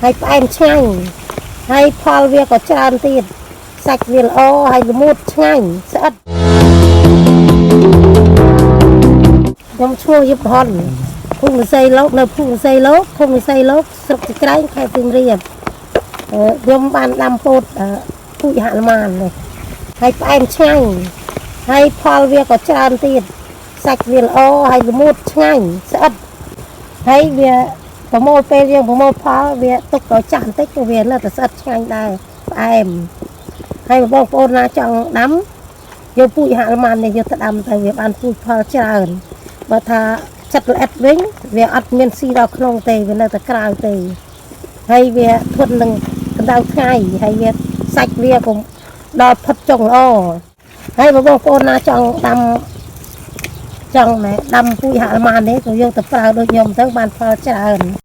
ហើយផ្អែមឆ្ងាញ់ហើយផលវាក៏ច្រើនទៀតសាច់វាល្អហើយល្មួតឆ្ងាញ់ស្អិតខ្ញុំឈ្មោះយឹបហុនភូមិសីលោកនៅភូមិសីលោកឃុំសីលោកស្រុកចក្រែងខេត្តសៀមរាបអឺខ្ញុំបានដាំពោតអឺពូជហនុមាននេះហើយផ្អែមឆ្ងាញ់ហើយផលវាក៏ច្រើនទៀតសាច់វាល្អហើយល្មួតឆ្ងាញ់ស្អិតហើយវា ប្រមូលពេលយើងប្រមូលផលវាទុកដល់ចាស់បន្តិចក៏វានៅតែស្អិតឆ្ងាញ់ដែរផ្អែមហើយបងប្អូនណាចង់ដាំយកពូជហនុមាននេះយកទៅដាំទៅវាបានពូជផលច្រើនបើថាចិត្តល្អិតវិញវាអត់មានស៊ីដល់ក្នុងទេវានៅតែក្រៅទេហើយវាធន់នឹងកម្ដៅថ្ងៃហើយវាសាច់វាក៏ដល់ផុតចុងល្អហើយបើបងប្អូនណាចង់ដាំចង់ណែដាំពូជហនុមាននេះក៏យកទៅប្រើដូចខ្ញុំទៅបានផលច្រើន។